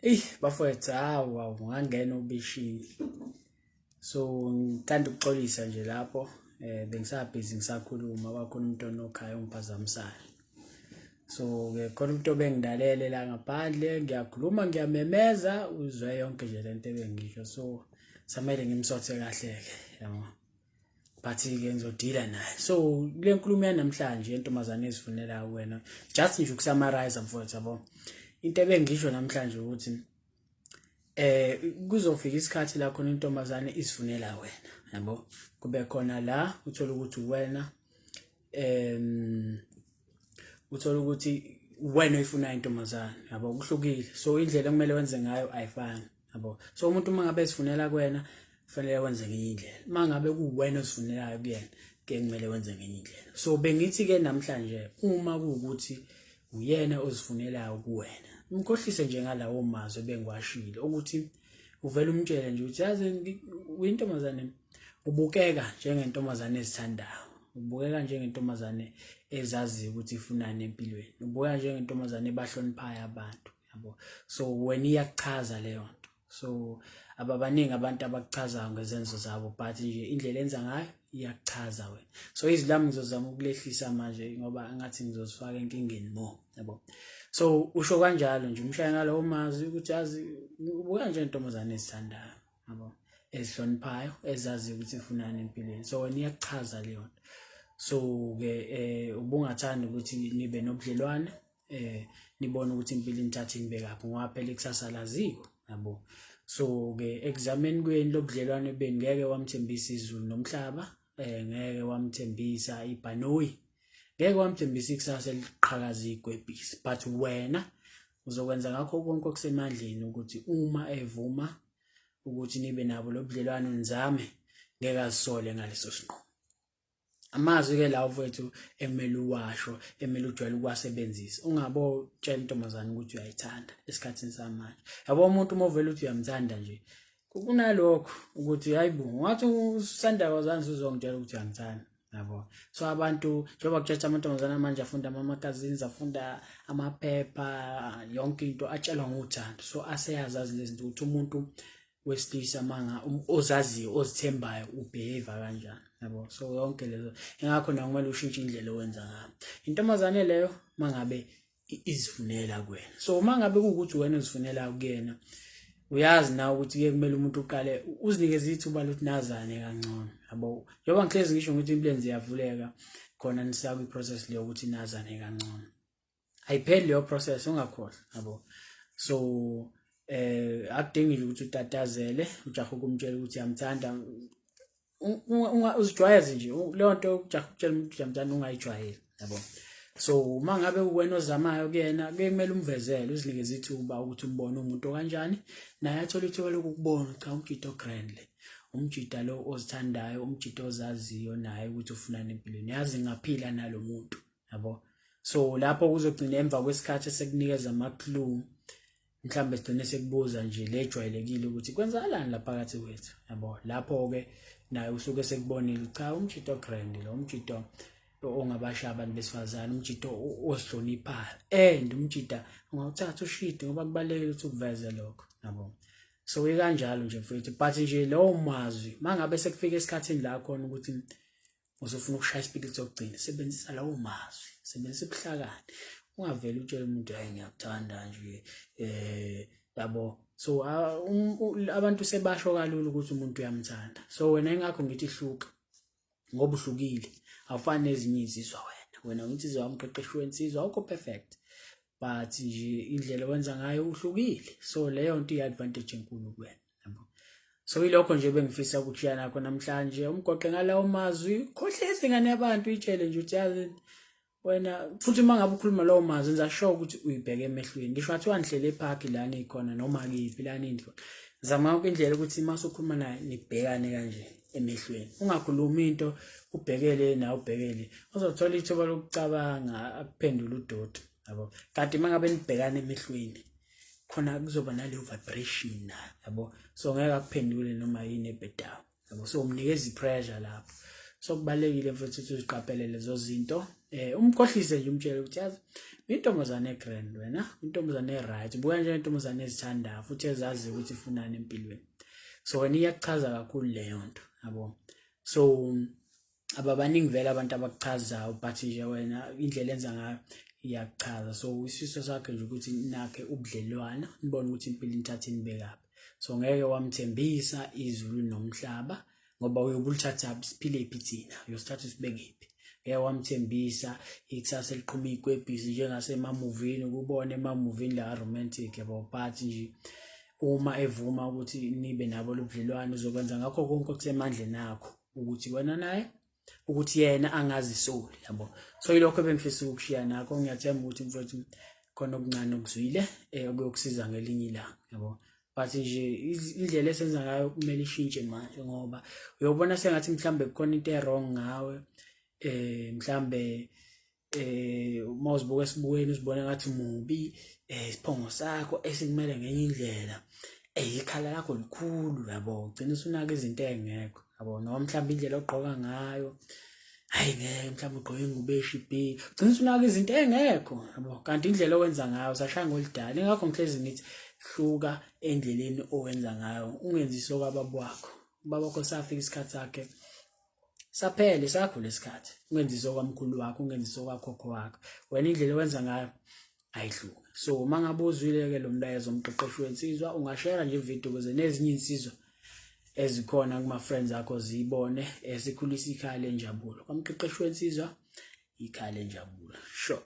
Eyi bafowethu, hawu hawu, ngangena obishini. So ngithanda ukuxolisa nje lapho bengisabhizi ngisakhuluma, kwakhona umuntu onokhaya ongiphazamisayo. So ke khona umuntu obengidalele la ngaphandle, ngiyakhuluma ngiyamemeza, uzwe yonke nje lento ebengisho. So samele ngimsothe kahle-ke, yabo. But-ke ngizodila naye. So kule nkulumo yanamhlanje yentombazane ezifunela wena, just nje ukusummarize mfowethu, yabo, into ebengisho namhlanje ukuthi kuzofika isikhathi la khona intombazane izifunela wena, yabo. Kube khona la uthola ukuthi wena uthola ukuthi wena oyifunayo intombazane, yabo, kuhlukile. So indlela okumele wenze ngayo ayifani, yabo. So umuntu uma ngabe ezifunela kuwena kufanele wenze ngenye indlela, uma ngabe kuwena ozifunelayo kuyena ke kumele wenze ngenye indlela. So bengithi-ke namhlanje, uma kuwukuthi uyena ozifunelayo kuwena, umkhohlise nje ngalawo mazwi ebengiwashilo, ukuthi uvele umtshele nje ukuthi yazi uyintombazane, ubukeka njengentombazane ezithandayo, ubukeka njengentombazane ezaziyo ukuthi ifunani empilweni, ubukeka njengentombazane ebahloniphayo abantu, yabo. So wena iyakuchaza leyo nto. So ababaningi abantu abakuchazayo ngezenzo zabo, but nje indlela enza ngayo iyakuchaza wena. So izwi lami ngizozama ukulehlisa manje ngoba ngathi ngizozifaka enkingeni more, yabo. So usho kanjalo nje, umshaye ngalowo mazwi ukuthi yazi ubuka nje intombazane ezithandayo, yabo, ezihloniphayo, ezaziyo ukuthi ifunani empilweni. So wena iyakuchaza leyo nto. So ke ubungathanda ukuthi nibe nobudlelwane, nibone ukuthi impilo inithathe inibekaphi, ngoba phela ikusasa laziwa, yabo. So ke ekuzameni kweni lobudlelwane benu, ngeke wamthembisa izulu nomhlaba, ngeke wamthembisa ibhanoyi, ngeke wamthembisa ikusasa eliqhakaza igwebhisi, but wena uzokwenza ngakho konke okusemandleni ukuthi uma evuma ukuthi nibe nabo lobudlelwano nizame, ngeke azisole ngaleso sinqumo. Amazwi-ke lawo mfowethu ekumele uwasho, emele ujwayele ukuwasebenzisa. Ungabo tshela intombazane ukuthi uyayithanda esikhathini samanje, yabo. Umuntu uma uvela uthi uyamthanda nje, kunalokho ukuthi hayi bo, ngathi usanda kwazani uzongitshela ukuthi uyangithanda, yabo. So abantu njengoba kutshetsha amantombazane manje afunda ama-magazines, afunda amaphepha, yonke into atshelwa ngothando. So aseyazazi lezi zinto ukuthi umuntu wesilisa manga ozaziyo, ozithembayo, ubehave kanjani, yabo. So yonke lezo, ingakho na kumele ushintshe indlela owenza ngayo intombazane leyo mangabe izifunela kuwena. So uma ngabe kuwukuthi wena uzifunela kuyena, uyazi nawe ukuthi ke kumele umuntu uqale uzinikeze ithuba lokuthi nazane kangcono, yabo. Njengoba ngihlezi ngisho ukuthi imlenze iyavuleka khona nisakwi-process leyo ukuthi nazane kangcono, ayipheli leyo process, ungakhohlwa, yabo. So akudingile ukuthi utatazele, ujahe ukumtshela ukuthi uyamthanda. Uzijwayeze nje leyo nto, ujahe ukutshela umuntu uyamthanda, ungayijwayeli, yabo. So uma ngabe wena ozamayo kuyena, kuye kumele umvezele, uzinikeze ithuba ukuthi umbone umuntu okanjani, naye athole ithuba lokukubona, cha, umjita o-grand le, umjita lo ozithandayo, umjita ozaziyo naye ukuthi ufunani empilweni, yazi ngaphila nalo muntu, yabo. So lapho kuzogcina emva kwesikhathi sekunikeza ama-clue, mhlawumbe sigcine sekubuza nje le ejwayelekile ukuthi kwenzakalani la phakathi kwethu, yabo. Lapho-ke naye usuke sekubonile, cha, umjito grand lo, umjito ongabasha abantu besifazane, umjito ozihloniphayo, and umjita ungawuthatha ushide, ngoba kubalulekile ukuthi ukuveze lokho, yabo. So ikanjalo nje mfethu, but nje lowo mazwi, mangabe sekufika esikhathini la khona ukuthi usufuna ukushaya isipikili sokugcina, sebenzisa lawo mazwi, sebenzisa ubuhlakani. Ungavele utshele umuntu, hayi, ngiyakuthanda nje, yabo. So abantu sebasho kalula ukuthi umuntu uyamthanda. So wena ingakho ngithi hluka, ngoba uhlukile, awufani nezinye izizwa wena. Wena uyinsizwa, umqeqeshi wensizwa, awukho perfect, but nje indlela owenza ngayo uhlukile. So leyo nto iyi-advantage enkulu kuwena, yabo. So ilokho nje bengifisa ukujiya nakho namhlanje. Umgoqe ngalawo mazwi, khohlisa ingane yabantu, uyitshele nje ukuthi yazi wena. Futhi uma ngabe ukhuluma lawo mazwi, enza sure ukuthi uyibheke emehlweni, ngisho ngathiwa nihlele ephakhi la nikhona noma kephi la nindlu, zama yonke indlela ukuthi uma usukhuluma naye nibhekane kanje emehlweni. Ungakhulumi into ubhekele nawe ubhekele, uzothola ithuba lokucabanga akuphendule udoti, yabo. Kanti uma ngabe nibhekane emehlweni khona kuzoba naleyo vibration na, yabo. So ngeke akuphendule noma yini ebhedayo, yabo. So umnikeza i-pressure lapho. So kubalekile mfethu ukuthi uziqaphele lezo zinto, umkhohlise nje, umtshele ukuthi yazi intombazane egrand wena, intombazane eright, buka nje intombazane ezithandayo futhi ezazi ukuthi ifunani empilweni. So wena iyakuchaza kakhulu leyo nto, yabo. So ababaningi vele abantu abakuchazayo, but nje wena indlela enza ngayo iyakuchaza. So isifiso sakhe nje ukuthi nakhe ubudlelwana, nibone ukuthi impilo inithatha inibekaphi. So ngeke wamthembisa izulu nomhlaba ngoba uyobe ulithathaphi, siphile phi thina, uyosithatha usibekephi? Ngeke wamthembisa ikusasa eliqhuma ikwebhisi njengasemamuvini, ukubona emamuvini la romantic, yabo. But nje uma evuma ukuthi nibe nabo lobudlelwane, uzokwenza ngakho konke okusemandleni akho ukuthi wena naye, ukuthi yena angazisoli, yabo. So yilokho ebengifisa ukukushiya nakho. Ngiyathemba ukuthi mfowethu khona okuncane okuzwile okuyokusiza ngelinye ilanga, yabo. But nje indlela esenza ngayo kumele ishintshe manje, ngoba uyobona sengathi mhlambe kukhona into e-wrong ngawe, mhlambe uma uzibuka esibukweni uzibone ngathi mubi, isiphongo sakho esikumele ngenye indlela, ikhala lakho likhulu, yabo. Ugcina usunaka izinto engekho, yabo, noma mhlawumbe indlela ogqoka ngayo, hayi ngeke, mhlawumbe ugqoke ingubo eshibhile, ugcina usunaka izinto engekho, yabo, kanti indlela owenza ngayo sashaya ngolidala. Ingakho ngihlezi ngithi hluka endleleni owenza ngayo, ungenzisi okwababa wakho. Ubaba wakho safika isikhathi sakhe saphele sakho lesikhathi, ungenzisi okwamkhulu wakho, ungenzisi okwakhokho wakho. Wena indlela owenza ngayo ayihluke. So uma ngabe uzwile-ke lo mlayezo, umqeqeshi wensizwa, ungashera nje ividiyo ukuze nezinye insizwa ezikhona kuma-friends akho ziyibone. Sikhulisa ikhaya lenjabulo kwamqeqeshi wensizwa, ikhaya lenjabulo, sure.